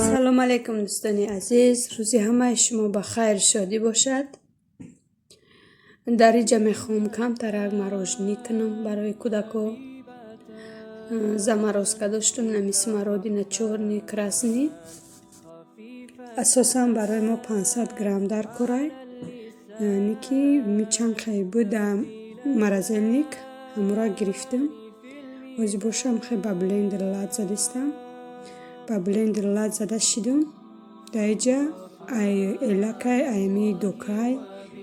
Салом алейкум, дӯстони азиз, рӯзи ҳамаи шумо ба хайр, шодӣ бошад. Дар иҷа мехоҳам камтарак мороженое кунам барои кӯдако. Заморозка доштум, нами смородина чёрный, красный. Асосан барои мо 500 грамм дар корай, ники ми чанд хел буд дар морозильник, ҳамура гирифтам. Ҳозир бошам хе ба блендер лат задистам. Ба блендер лат зада шидум. Дар иҷа ай элакай, айми докай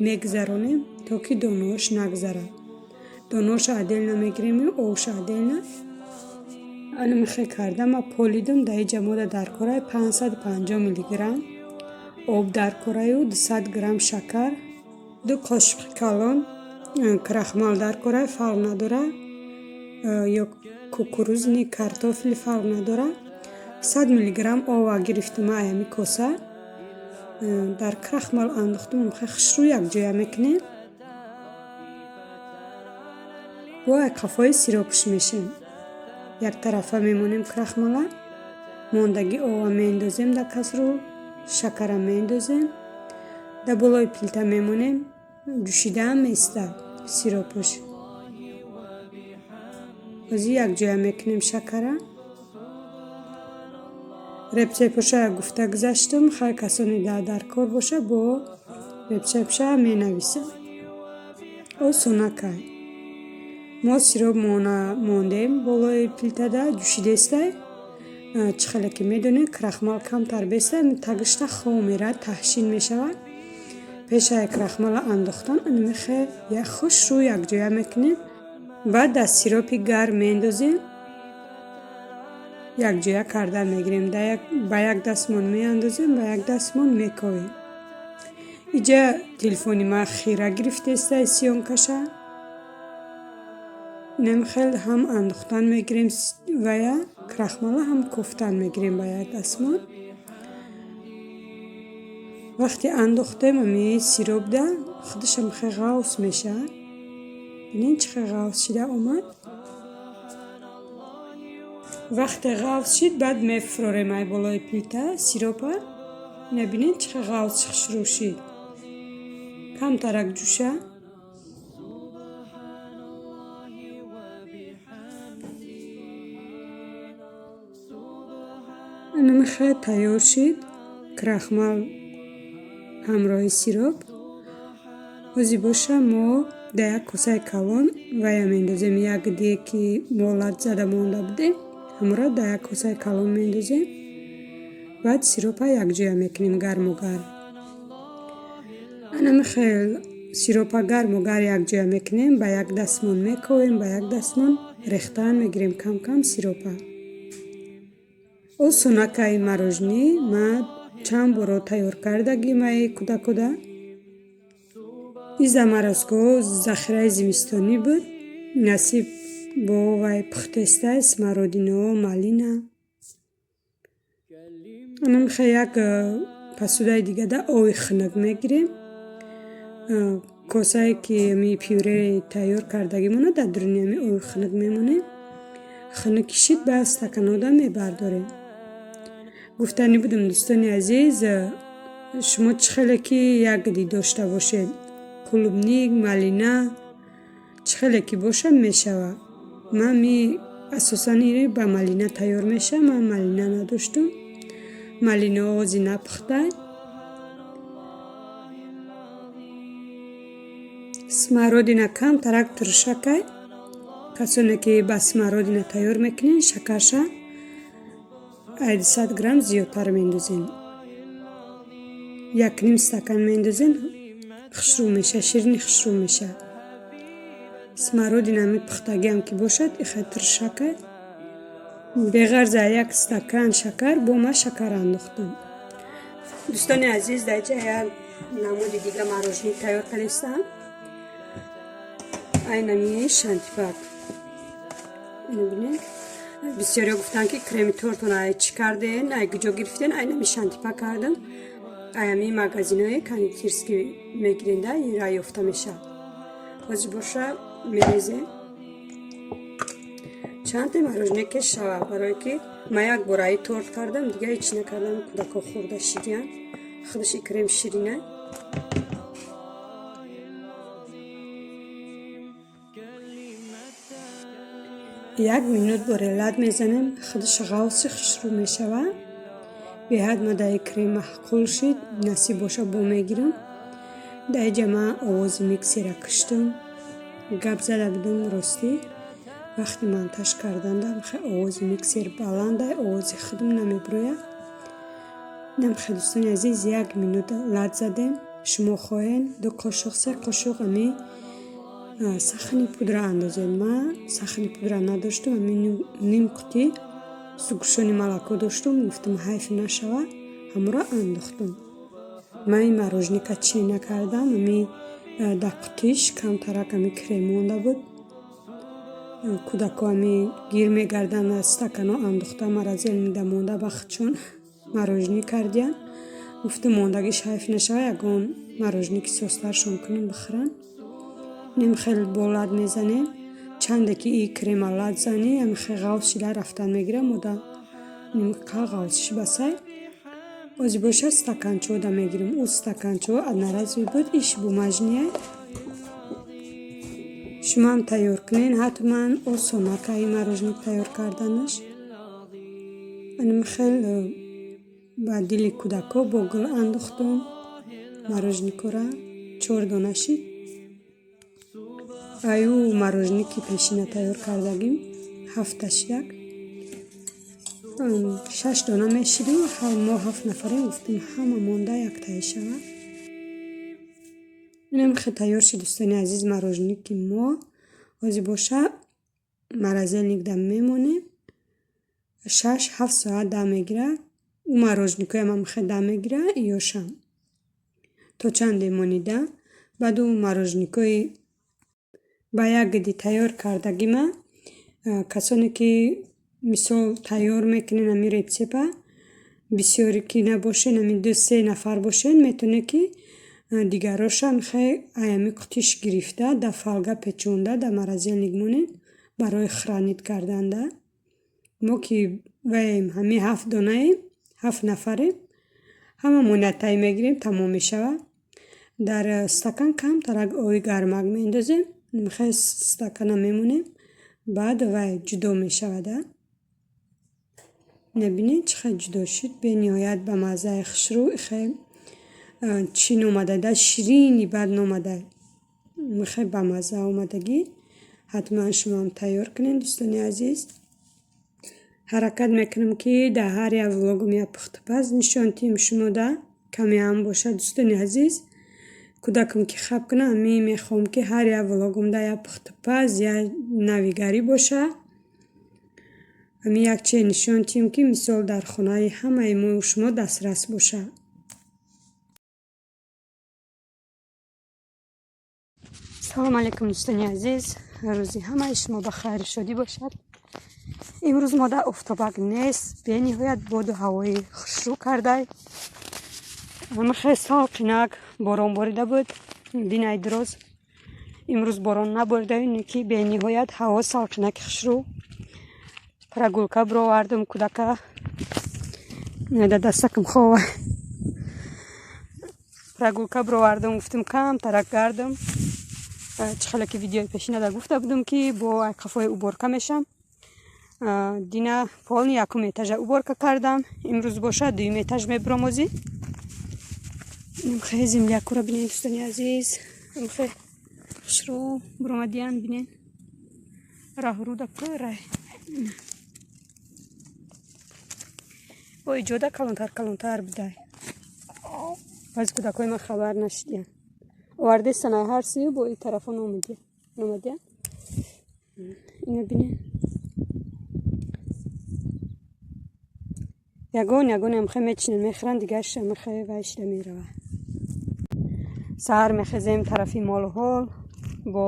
мегзаронем, то ки донаҳош нагзарад. Донаҳоша отдельно мегирем, овша отдельно. Анамихе карда ма полидум. Дар иҷа мода дар корай 550 миллиграмм об дар кораю, 200 грамм шакар, 2 қошуқи калон крахмал дар корай, фарқ надорад, ё кукурузный, картофель, фарқ надорад. 100 миллиграмм ова гирифтум аями коса, дар крахмал андохтум, хе хушрӯ якҷоя мекунем. Бо ай қафои сиропш мешем. Яктарафа мемонем крахмала, мондагӣ ова меандозем дар касру, шакара меандозем, дар болои плита мемонем, ҷӯшидаам места сиропаш. Ҳозир якҷоя мекунем шакара. Рецептоша гуфта гузаштам, хай касоне дар кор боша, бо рецептша менависам. Осонакай. Мо сироп мондем болои плитада, ҷӯшидестай. Чӣ хеле ки медонед, крахмал камтар беста, тагишта хом меравад, таҳшин мешавад. Пешаи крахмала андохтан инамихе як хушрӯ якҷоя мекунем. Баъд дар сиропи гарм меандозем, якҷоя карда мегирем. Ба як дастмон меандозем, ба як дастмон мековем. Иҷа телефони ман хира гирифтестай съёмкаша. Инам хел ҳам андохтан мегирем вая крахмала, ҳам кофтан мегирем ба як дастмон. Вақте андохтем ами сиропда, худашам хел ғафс мешавад. Бинед, чӣ хел ғафс шида омад. Вақте ғафс шид, баъд мефурорем ай болои плита сиропа. Ина бинед, чӣ хел ғафс хушрӯ шид. Камтарак ҷӯша. Инамихе тайёр шид крахмал ҳамроҳи сироп. Ҳозир боша мо дар як косаи калон вая меандозем, як деки мо лат зада монда будем, ҳамура дар як косаи калон меандозем. Баъд сиропа якҷоя мекунем гарму гарм. Анами хел сиропа гарму гарм якҷоя мекунем, ба як дастмон мековем, ба як дастмон рехтан мегирем кам-кам сиропа. Осонакаи мороженое ман чанд боро тайёр кардагим аи кӯдакода. Ин заморозкаҳо захираи зимистонӣ буд. Насиб бо вай пухтестай смородинаҳо, малина. Анамихе як посудаи дигада оби хунук мегирем. Косае ки ами пюреи тайёр кардагимона дар дуруни ами оби хунук мемонем. Хунук шид, баъд стаканода мебардорем. Гуфтанӣ будам, дӯстони азиз, шумо чӣ хеле ки ягоди дошта бошед, клубника, малина, чӣ хеле ки боша, мешавад. Ман ми асосан ири ба малина тайёр мешавад. Ман малина надоштум. Малинаҳо ҳозир напухтай. Смородина камтарак туршакай. Касоне ки ба смородина тайёр мекунед, шакарша ай 200 грамм зиёдтар меандозем. 1,5 стакан меандозем, хушрӯ мешавад, ширини хушрӯ мешавад. Смородина ами пухтагиам ки бошад, ихе тиршакай. Беғарза як стакан шакар бо ма шакар андохтам. Дӯстони азиз, дар ҷа як намуди дига мороженое тайёр кардистам. Айнами шантипак. Бинед, бисёриҳо гуфтанд, ки креми тортон ай чӣ карден, ай куҷо гирифтен? Айнами шантипак кардам. Ай ами магазинои кондитерский мегиренда, ира ёфта мешавад. Ҳозир боша мерезем чанте мороженое ки шава, барое ки ма як бор аи торт кардам, дига ҳеч накардам. Кӯдакҳо хӯрда шидиянд. Худаш и крем ширина. Як минут боре лат мезанем, худаш ғавси хушрӯ мешавад. Беҳад ма даи крем маъқул шид, насиб боша, бо мегирам. Дар ҷа ман овози миксера куштам, гап зада будам. Ростӣ, вақти монтаж карданда овози миксер баланда, овози худам намебирояд. Намхе, дӯстони азиз, як минут лат задем. Шумо хоҳен, 2 қошуқ, 3 қошуқ ами сахарный пудра андозед. Ман сахарный пудра надоштам, ами ним қутӣ сгущённый молоко доштам, гуфтам, ҳайф нашава, ҳамуро андохтам. Ман ин мороженика чӣ накардам, ами дар қутиш камтарак ами крем монда буд. Кӯдакҳо ами гир мегарданд, аз стаканҳо андохта, морозильникда монда, ба худшон мороженое кардиянд. Гуфтам, мондагиш ҳайф нашава, ягон мороженики состаршон кунем, бихӯранд. Инам хеле бо лат мезанем. Чанде ки и крема лат занӣ, ами хеле ғафз шида рафтан мегирад. Мода нимқа ғафзиш басай. Ози боша стаканчаҳода мегирем. Ӯ стаканчаҳо одноразовый буд, иш бумажный. Шумоам тайёр кунед ҳатман, осонака ин мороженое тайёр карданаш. Анам хел ба дили кӯдакҳо бо гул андохтам мороженикора, чор дона шид. Аю мороженики пешина тайёр кардагим ҳафта шидак, шаш дона мешиду. Мо ҳафт нафарем, гуфтем, ҳама монда яктае шавад. Инам хел тайёр шид, дӯстони азиз, мороженики мо. Ҳозир боша морозильникда мемонем, 6-7 соат дам мегирад. Ӯ мороженикоям ҳам хел дам мегирад, ёшам то чанде монида. Баъд ӯ мороженикои ба як гиди тайёр кардагима, касоне ки мисол тайёр мекунен ҳамин рецепта, бисёре ки набошен, ҳамин ду се нафар бошен, метавонед, ки дигароша михе ай ҳамин қутиш гирифта, дар фольга печонда, дар морозильник монед барои хранить карданда. Мо ки ваем, ҳамин ҳафт донаем, ҳафт нафарем, ҳамамон яктаи мегирем, тамом мешавад. Дар стакан камтарак оби гармак меандозем, михе стакана мемонем, баъд вай ҷудо мешавад. Набинед, чӣ хел ҷудо шуд, бениҳоят ба маззаи хушрӯ. Хе чӣ номада, ширини бад номада, хе ба мазза омадагӣ. Ҳатман шумоам тайёр кунед, дӯстони азиз. Ҳаракат мекунам, ки дар ҳар як влогум як пухтупаз нишон диҳем шумода, камеам бошад, дӯстони азиз. Кӯдакам ки хаб кунад, ҳамин мехоҳам, ки ҳар як влогумда як пухтупаз, як навигарӣ боша. Ҳамин як чизе нишон диҳем, ки мисол дар хонаи ҳамаи мо шумо дастрас бошад. Салому алайкум, дӯстони азиз, рӯзи ҳамаи шумо ба хайру шодӣ бошад. Имрӯз мода офтобак нест, бениҳоят боду ҳавои хушрӯ кардай. Хеле салқинак борон борида буд динаи дуроз. Имрӯз борон наборида, ки бениҳоят ҳаво салқинаки хушрӯ. Прогулка бировардам кӯдака, да дастакам хова. Прогулка бировардам, гуфтам, камтарак гардам. Чӣ хеле ки видеои пешинада гуфта будам, ки бо қафои уборка мешам. Дина полный якум этажа уборка кардам, имрӯз бошад дуюм этаж мебурам. Озӣ хе землякура бинед, дӯстони азиз, хе хушрӯ буромадиян, бинед, раҳруда пурай. Бо иҷода калонтар калонтар будай. Баъзи кӯдакҳои ман хабар нашидиян, овардестан ай ҳар сию бо и тарафон омадиян. Ина бинед. Ягон ягон амхе мечинан, мехӯранд, дигарш амхе вайшида меравад. Саҳар мехезем, тарафи молу-ҳол, бо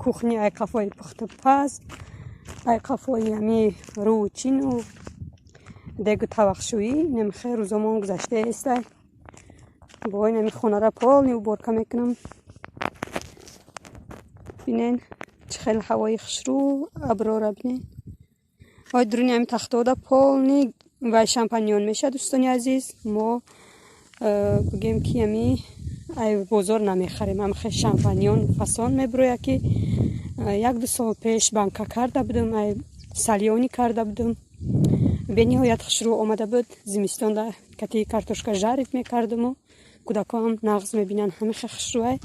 кухни, ай қафои пухту паз, ай қафои ами рӯу чину дегу тавақшӯӣ. Инамхе рӯзомон гузашта эстай. Бо инами хонара полный уборка мекунам. Бинен, чӣ хел ҳавои хушрӯ, аброра бинен. Ой, дуруни ами тахтода полный вай шампаньон мешавад, дӯстони азиз. Мо бигем, ки ами ай бозор намехарем, амхе шампаньон фасон мебурояд, ки 1-2 сол пеш банка карда будам, ай солёный карда будам, бениҳоят хушрӯ омада буд. Зимистонда кати картошка жарить мекардаму кӯдакоам нағз мебинанд, ҳамихе хушрӯай.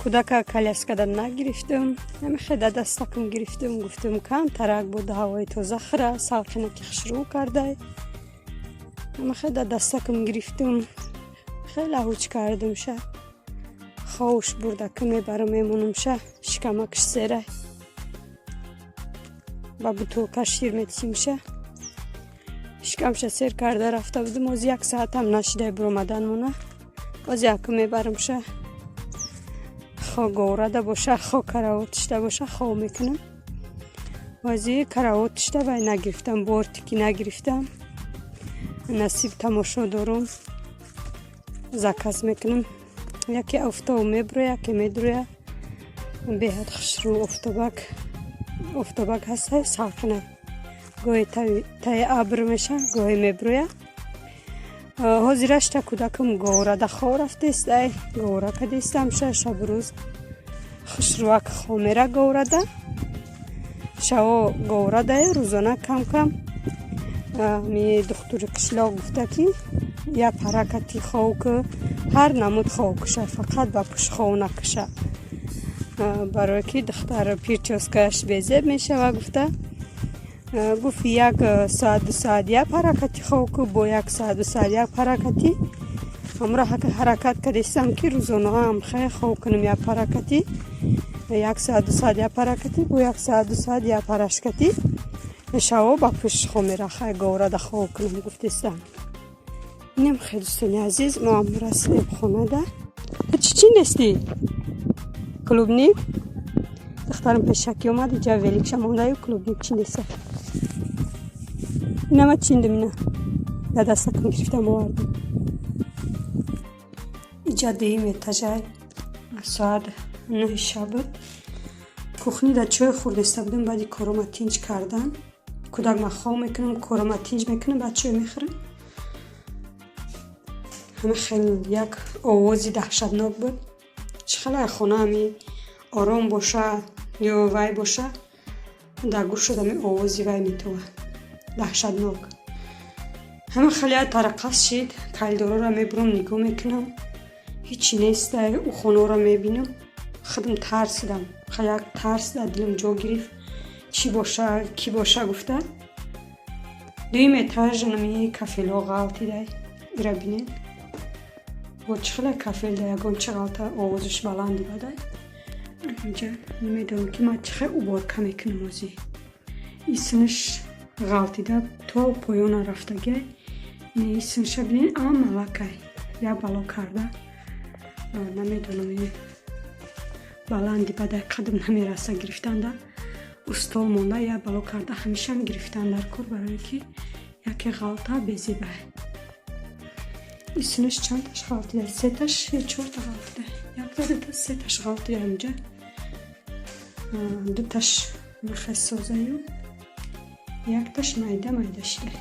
Кӯдака коляскада нагирифтам, ҳамихе да дастакам гирифтам. Гуфтам, камтарак буда ҳавои тоза хӯра, салқинаки хушрӯ кардай. Ҳамихе да дастакам гирифтам, хеле ҳуч кардамша, ховш бурдака мебарам, мемонамша, шикамакш серай, ба бутулка шир метисимша. Шикамша сер карда рафта будам. Оз як саатам нашидай буромаданмона. Оз якм мебарамша, хо говрада боша, хо каравотишда боша, хов мекунам. Ози каравотишда вай нагирифтам, бортики нагирифтам. Насиб, тамошо дорум, заказ мекунам. Яке офтоб мебуроя, яке медуроя, беҳад хушрӯ офтобак, офтобак ҳастай, салқина. Гоҳе таи абр меша, гоҳе мебуроя. Ҳозирашта кӯдакам говрада хов рафтестай, говра кадестамша. Шабу рӯз хушрӯак хомера говрада, шаво говрадае, рӯзона кам кам. Ми духтури қишлоқ гуфта, ки як ҳаракати хов ку, ҳар намуд хов куша, фақат ба пӯш хов накуша, барое ки духтар причёскааш безеб мешава. Гуфта, гуфт, як соат, 2 соат як ҳаракати хов ку, бо як соат, 2 соат як ҳаракати. Ҳамра ҳаракат кардестам, ки рӯзонаам хе хов кунам, як ҳаракати, як соат, 2 соат як ҳаракати, бо як соат, 2 соат як ҳарашкати. Шаво ба пӯш хов мерахай, говрада хов кунам гуфтестам. Инам хе, дӯстони азиз, мо ам расидем хонада. Чӣ чи нести? Клубник. Духтарам пешакӣ омад, иҷа великша мондаю клубник чи неста. Инама чиндим, ина да дастакам гирифтам, овардам. Иҷа дуюм этажай, соат 9 шаб буд. Кухнида чой хӯрдеста будем. Баъди корома тинҷ кардан, кӯдак ма хов мекунам, корома тинҷ мекунам, баъд чой мехӯрам. Ҳама хел як овози даҳшатнок буд. Чӣ хеле хона ҳами ором боша ё вай боша, дар гӯш ами овози вай метова, даҳшатнок. Ҳама хеле тараққас шид. Коридорора мебурам, нигоҳ мекунам, ҳичи нестай. Ӯ хонаро мебинам, худам тарсидам, як тарс дар дилам ҷо гирифт, чӣ боша, кӣ боша гуфта. Дуюм этаж нами кафело ғалтидай, ира бинед, бо чӣ хеле кафел да ягон чӣ ғалта, овозаш баланди бадай. Инҷа намедонам, ки ман чӣ хел уборка мекунам. Озӣ исмш ғалтида то поёна рафтагиай. Исмша бинед, амалакай як бало карда, намедонам, баланди бадай, қадам намераса гирифтанда. Устол монда, як бало карда, ҳамешам гирифтан дар кор, барое ки яке ғалта безебай. Исмш чандташ ғалтида? Сеташ ё чорта ғалтида? Якта, дута, сеташ ғалтида. Инҷа дуташ мехесозаю. Якташ майда майда шида.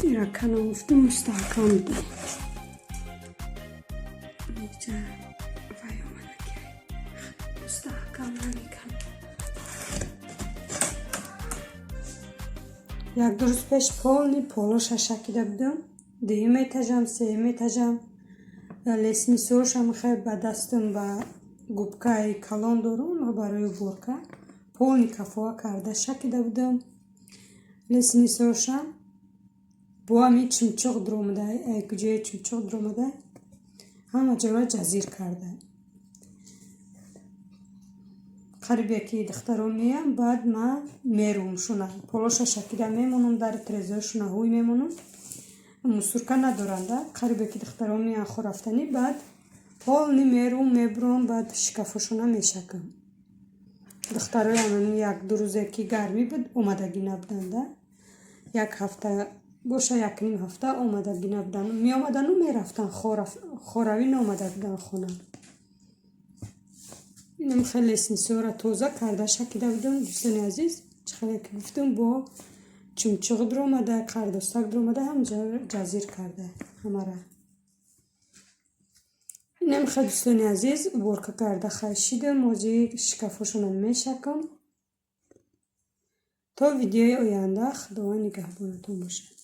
Ира канам, гуфтам, мустаҳкам буда. Инҷа вай омада, мустаҳкам намекард. Як-ду рӯз пеш полный полоша шакида будам. Дуюм этажам, сеюм этажам, лестницаошам хел ба дастам, ба губкаи калон дорум барои уборка, полный кафоа карда шакида будам лестницаошам. Бо ҳамин чимчоқ дуромада, куҷое чимчоқ дуромада, ҳама ҷоро ҷазир карда. Қарибе ки духтарон меян, баъд ман мерум шуна, полоша шакида мемонам, дари трезоашона ҳуй мемонам, мусорка надоранда. Қарибе ки духтарон меян хорафтанӣ, баъд полный мерум, мебурам, баъд шкафошона мешакам. Духтароям як-ду рӯзе ки гармӣ буд, омадагӣ набуданда. Як ҳафта боша, якним ҳафта омадагӣ набуданд. Меомадану мерафтанд, хоравӣ наомада буданд хона. Инам хеле лестницаҳоро тоза карда шакида будам, дӯстони азиз. Чӣ хеле ки гуфтам, бо чумчуқ дуромада, қардостак дуромада, ҳамҷо ҷазир карда ҳамара. Инам хел, дӯстони азиз, уборка карда хай шидам, ҳозир шкафошонам мешакам. То видеои оянда, Худованд нигаҳбонатон бошад.